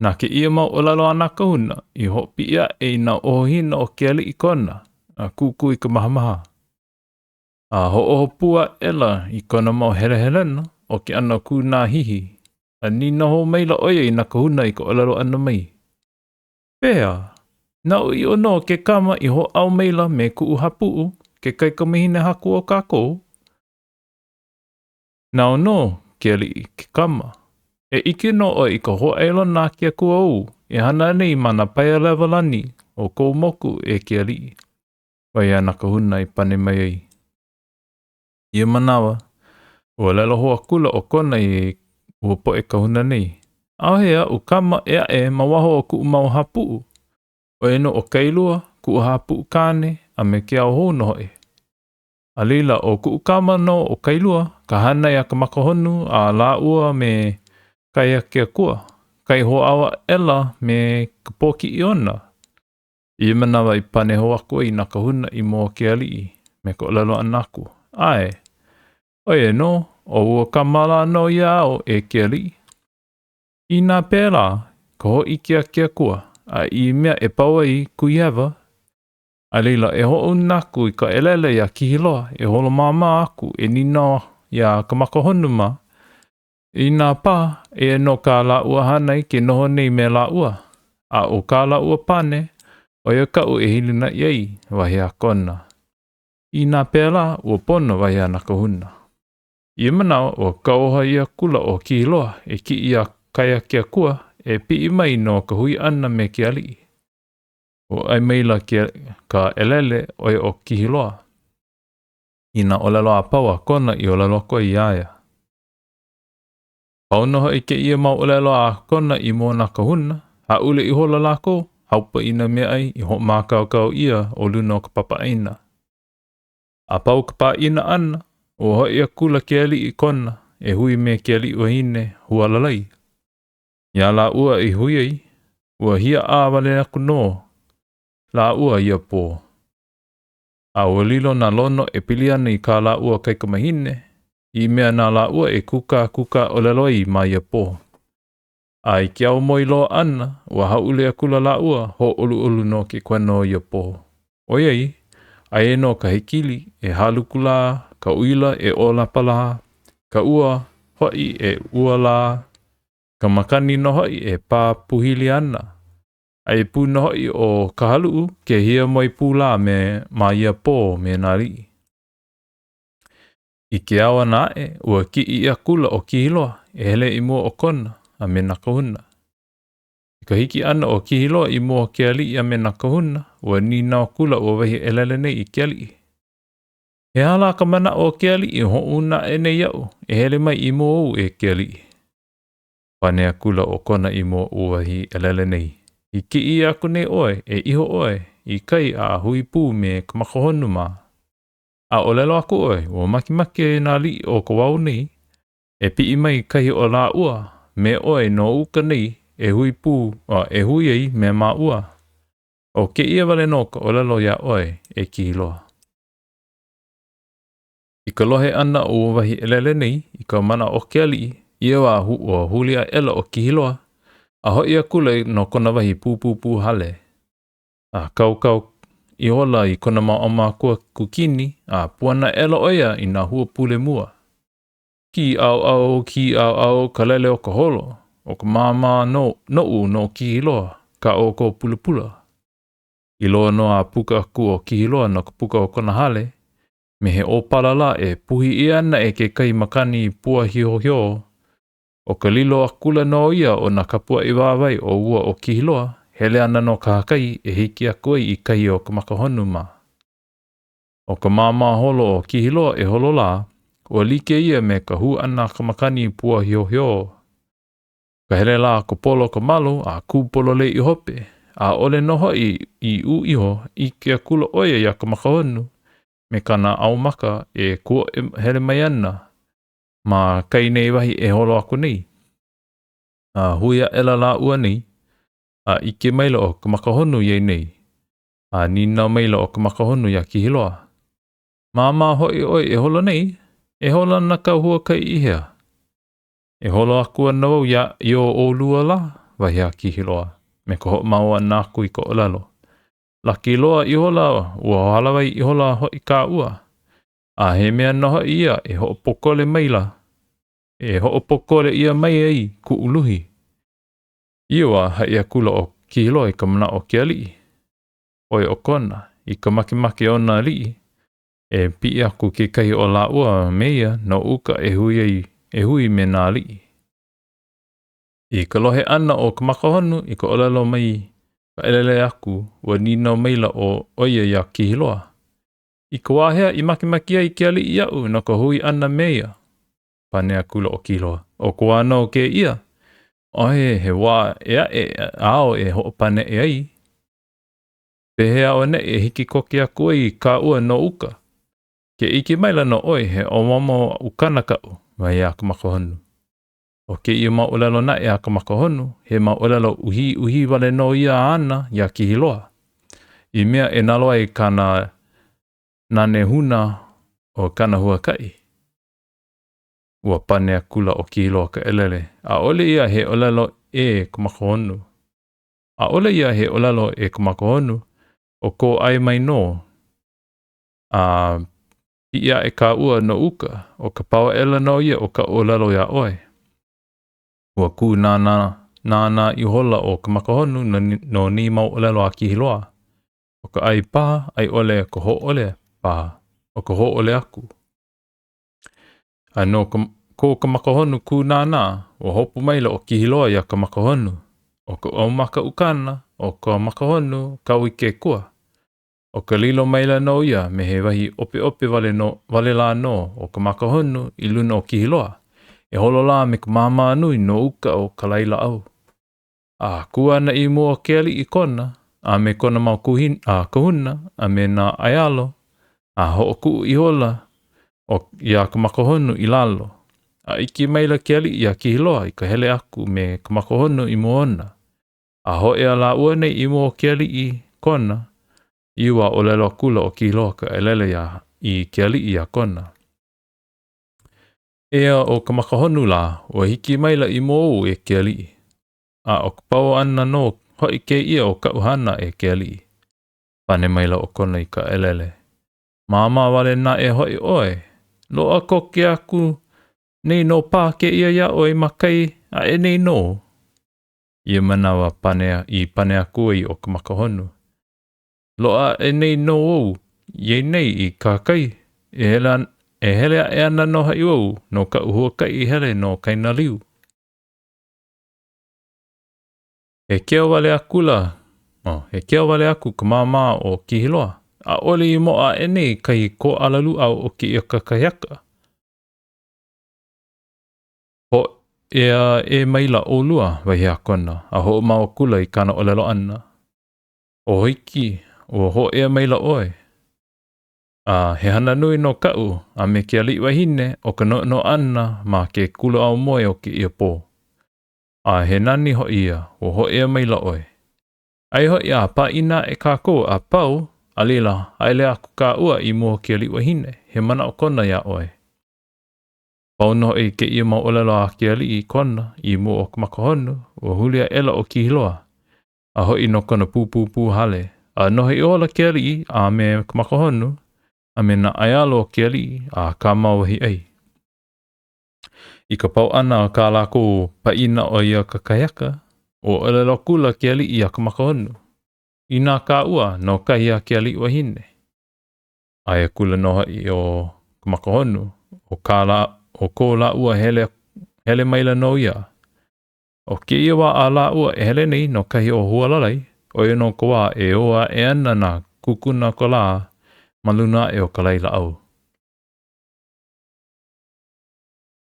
Na kēia mau ʻōlelo a nā kahuna i hoʻopiʻi aʻe i nā ʻohohina o ke aliʻi Kona a kūkū i ka mahamaha. A hoʻōho pū aʻela i kona mau helehelena o ke ʻano kūnāhihi, a nīnau hou maila ʻo ia i nā kahuna i ka ʻōlelo ʻana mai, Pehea, naʻu ʻiʻo nō ke kama i hōʻau maila me kuʻu hapuʻu, ke kaikamahine haku o kākou? Nāu nō, ke aliʻi, ke kama. E ʻike nō ʻoe i ka hōʻailona a ke Akua ou e hana nei ma nā paia lewa lani o kou moku, e ke aliʻi, wahi a nā kahuna i pane mai ai. I ia manawa, ua ʻōlelo hou akula ʻo Kona i ua poʻe kahuna nei, ʻAʻohe aʻu kama ʻē aʻe ma waho o kuʻu mau hāpuʻu, ʻo ia nō ʻo Kailua, kuʻu hāpuʻu kāne, a me Keauhou nō hoʻi. A laila, ʻo kuʻu kama nō ʻo Kailua, ka hānai a Kamakahonu a lāua me Kaiakeakua, kai hōʻau aʻela me ka pōkiʻi ona. I ia manawa i pane hou aku ai nā kahuna i mua o ke aliʻi me ka ʻōlelo ʻana aku, ʻAe, ʻo ia nō, ʻo ua kama lā nō ia āu e ke aliʻi. Inā pēlā ka hōʻike a ke Akua, a i mea e pau ai kuhihewa, A laila, e hoʻouna aku i ka ʻelele iā Kihiloa e holo māmā aku e nīnau iā Kamakahonu mā, inā paha, eia nō kā lāua hānai ke noho nei me lāua, a ʻo kā lāua pane, ʻo ia kaʻu e hilinaʻi ai, wahi a Kona. Inā pēlā, ua pono, wahi a nā kahuna. I ia manawa, ua kauoha ʻia akula ʻo Kihiloa e kiʻi iā Kaiakeakua e piʻi mai no ka hui ʻana me ke aliʻi. Ua ʻae maila ke, ka ʻelele ʻo ia ʻo Kihiloa i nā ʻōlelo a pau a Kona i ʻōlelo aku ai iā ia. Pau nō hoʻi kēia mau ʻōlelo a Kona i mua o nā kahuna, hāʻule ihola lākou, haupa i nā meaʻai i hoʻomākaukau ʻia o luna o ka papa ʻaina. A pau ka pāʻina ʻana, ua hoʻi akula ke aliʻi Kona e hui me ke aliʻi wahine Hualalai. Iā lāua i hui ai, ua hiaʻā wale aku nō lāua ia pō. A ua lilo nā lono e pili ana i kā lāua kaikamahine, i mea na lāua e kūkākūkā ʻōlelo ai ma ia pō. A i ke aumoe loa ʻana, ua hāʻule akula lāua, hōʻoluʻolu nō ke koena o ia pō. ʻOiai, aia nō ka hekili e hāluku lā, ka uila e ʻōlapa lā, ka ua hoʻi e ua lā, ka makani nō hoʻi e pā pūhili ana. Aia pū nō hoʻi ʻo Kahaluʻu ke hiamoe pū lā me ma ia pō me nā aliʻi. I ke ao ʻana aʻe, ua kiʻi akula ʻo Kihiloa e hele i mua o Kona a me nā kahuna. I ka hiki ʻana o Kihiloa i mua o ke aliʻi a me nā kahuna, ua nīnau akula ua wahi ʻelele nei i ke aliʻi. He aha lā ka manaʻo o ke aliʻi e hoʻouna aʻe nei iaʻu e hele mai i mua ou e ke aliʻi? Pane akula ʻo Kona i mua o ua wahi ʻelele nei, I kiʻi ʻia aku nei ʻoe, e iho ʻoe i kai a hui pū me Kamakahonu mā. A ʻōlelo aku ʻoe, ua makemake nā aliʻi o ka wao nei e piʻi mai kahi o lāua me ʻoe no uka nei e hui pū a e hui ai me māua. ʻO kēia wale nō ka ʻōlelo iā ʻoe, e Kihiloa. I ka lohe ʻana o ua wahi ʻelele nei i ka manaʻo o ke aliʻi, ia wā ua huli aʻela ʻo Kihiloa a hoʻi akula no kona wahi pūpūpū hale. A kaukau ihola i kona mau ʻaumākua kukini a puana aʻela ʻo ia i nā hua pule mua. Kīʻaoʻao, kīʻaoʻao ka lele o ka holo, ʻo ka māmā nō noʻu no Kihiloa, kā ʻoukou pulapula. I loa nō a puka aku ʻo Kihiloa no ka puka o kona hale, me he ʻōpala lā e puhi ʻia ana e kekahi makani puahiohio, ʻo ka lilo akula nō ia o nā kapuaʻi wāwae o ua ʻo Kihiloa, hele ana no kahakai e hiki aku ai i kahi o Kamakahonu mā. ʻO ka māmā holo o Kihiloa e holo lā, ua like ia me ka hū ʻana a ka makani puahiohio. Ka hele lā ka polo ka malu a kū pololei i hope, ʻaʻole nō hoʻi i ʻū iho, ʻike akula ʻo ia iā Kamakahonu me kāna ʻaumaka e kuoʻe hele mai ana ma kai nei wahi e holo aku nei. A hui aʻela lāua nei, a ʻike maila ʻo Kamakahonu iā nei, a nīnau maila ʻo Kamakahonu iā Kihiloa, Māmā hoʻi ʻoe e holo nei? E holo ana kāu huakaʻi i hea? E holo aku ana wau iā i o ʻolua lā. wahi a Kihiloa, me ka hoʻomau ʻana aku i ka ʻōlelo. Laki loa ihola ua hālāwai ihola hoʻi kāua, a he mea nō hoʻi ia e hoʻopōkole maila, e hoʻopōkole ʻia mai ai kuʻu luhi. Ia wā, haʻi akula ʻo Kihiloa i ka manaʻo o ke aliʻi, ʻo ia ʻo Kona, i ka makemake o nā aliʻi, e piʻi aku kekahi o lāua me ia no uka e hui ai e hui me nā aliʻi. I ka lohe ʻana o Kamakahonu i ka ʻōlelo mai ka ʻelele aku, ua nīnau maila ʻo ia iā Kihiloa, I ka wā hea i makemake ai ke aliʻi iaʻu no ka hui ʻana me ia? Pane akula ʻo Kihiloa, ʻO ka wā nō kēia, ʻaʻohe he wā ʻē aʻe āu e hoʻopaneʻe ai. Pehea auaneʻi e hiki koke aku ai kāua no uka? Ke ʻike maila nō ʻoe he ʻauamo ukana kaʻu, wahi a Kamakahonu. ʻO kēia mau ʻōlelo naʻe a Kamakahonu, he mau ʻōlelo uhiuhi wale nō ia āna iā Kihiloa, i mea e nalo ai kāna nane huna o kāna huakaʻi. Ua pane akula ʻo Kihiloa ka ʻelele, ʻAʻole ia he ʻōlelo e Kamakahonu. ʻAʻole ia he ʻōlelo e Kamakahonu, ʻo kō ʻae mai nō. A piʻi aʻe kāua no uka, ʻo ka pau aʻela nō ia o kaʻu ʻōlelo iā ʻoe. Ua kū nānā, nānā ihola ʻo Kamakahonu no, no nei mau ʻōlelo a Kihiloa. ʻO ka ʻae paha, a i ʻole ka hōʻole paha, ʻo ka hōʻole aku. A no ko Kamakahonu kūnānā, ua hopu maila ʻo Kihiloa iā Kamakahonu. ʻO ka ʻaumaka ukana o Kamakahonu kau i ke kua. ʻO ka lilo maila nō ia me he wahi ʻopeʻope wale nō wale lā nō o Kamakahonu i luna o Kihiloa, e holo lā me ka māmā nui no uka o Kalailāʻau. A kū ana i mua o ke aliʻi Kona, a me kona mau kuhina, a kahuna, a me nā ʻaialo, a hoʻokuʻu ihola ʻo iā Kamakahonu i lalo. A ʻike maila ke aliʻi iā Kihiloa i ka hele aku me Kamakahonu i mua ona. A hōʻea lāua nei i mua o ke aliʻi Kona, i ua ʻōlelo akula ʻo Kihiloa ka ʻelele iā i ke aliʻi iā Kona. Eia ʻo Kamakahonu lā, ua hiki maila i mua ou e ke aliʻi. A ʻo ka pau ʻana nō hoʻi kēia o kaʻu hana e ke aliʻi. Pane maila ʻo Kona i ka ʻelele. Māmā wale naʻe hoʻi ʻoe. Loaʻa koke aku nei nō paha kēia iā ʻoe ma kai aʻe nei nō. Ia manawa pane i pane aku ai ʻo Kamakahonu. Loaʻa aʻe nei nō ou iā nei i kahakai, e hele, e hele aʻe ana nō hoʻi wau no kaʻu huakaʻi hele no Kainaliu. He keo wale akula, oh, he keo wale aku ka māmā o Kihiloa. ʻAʻole i moʻa aʻe nei kahi kōʻala lūʻau o kēia kakahiaka. Hōʻea ʻē maila ʻolua, wahi a Kona, a hoʻomau akula i kāna ʻōlelo ʻana. ʻO Hiki, ua hōʻea maila ʻoe. A he hana nui nō kaʻu a me ke aliʻi wahine ʻo ka noʻonoʻo ʻana ma ke kula aumoe o kēia pō. A he nani hoʻi ia, ua hōʻea maila ʻoe. Aia hoʻi a pāʻina aʻe kākou a pau, a laila, haele aku kāua i mua o ke aliʻi wahine, he manaʻo kona iā ʻoe. Pau nō hoʻi kēia mau ʻōlelo a ke aliʻi Kona i mua o Kamakahonu, ua huli aʻela ʻo Kihiloa, a hoʻi no kona pūpūpū hale, a noho ihola ke aliʻi a me Kamakahonu, a me nā ʻaialo o ke aliʻi a kāmau wahi ʻai. I ka pau ʻana o kā lākou pāʻina o ia kakahiaka, ua ʻōlelo akula ke aliʻi iā Kamakahonu, Inā kāua no kahi a ke aliʻi wahine. ʻAe akula nō hoʻi ʻo Kamakahonu, ʻo kā lā, ʻo ko lāua hele, hele maila nō ia. ʻO kēia wā a lāua e hele nei no kahi o Hualalai, ʻo ia nō ka wā e ō aʻe ana nā kukuna o ka lā ma luna aʻe o Kalailāʻau.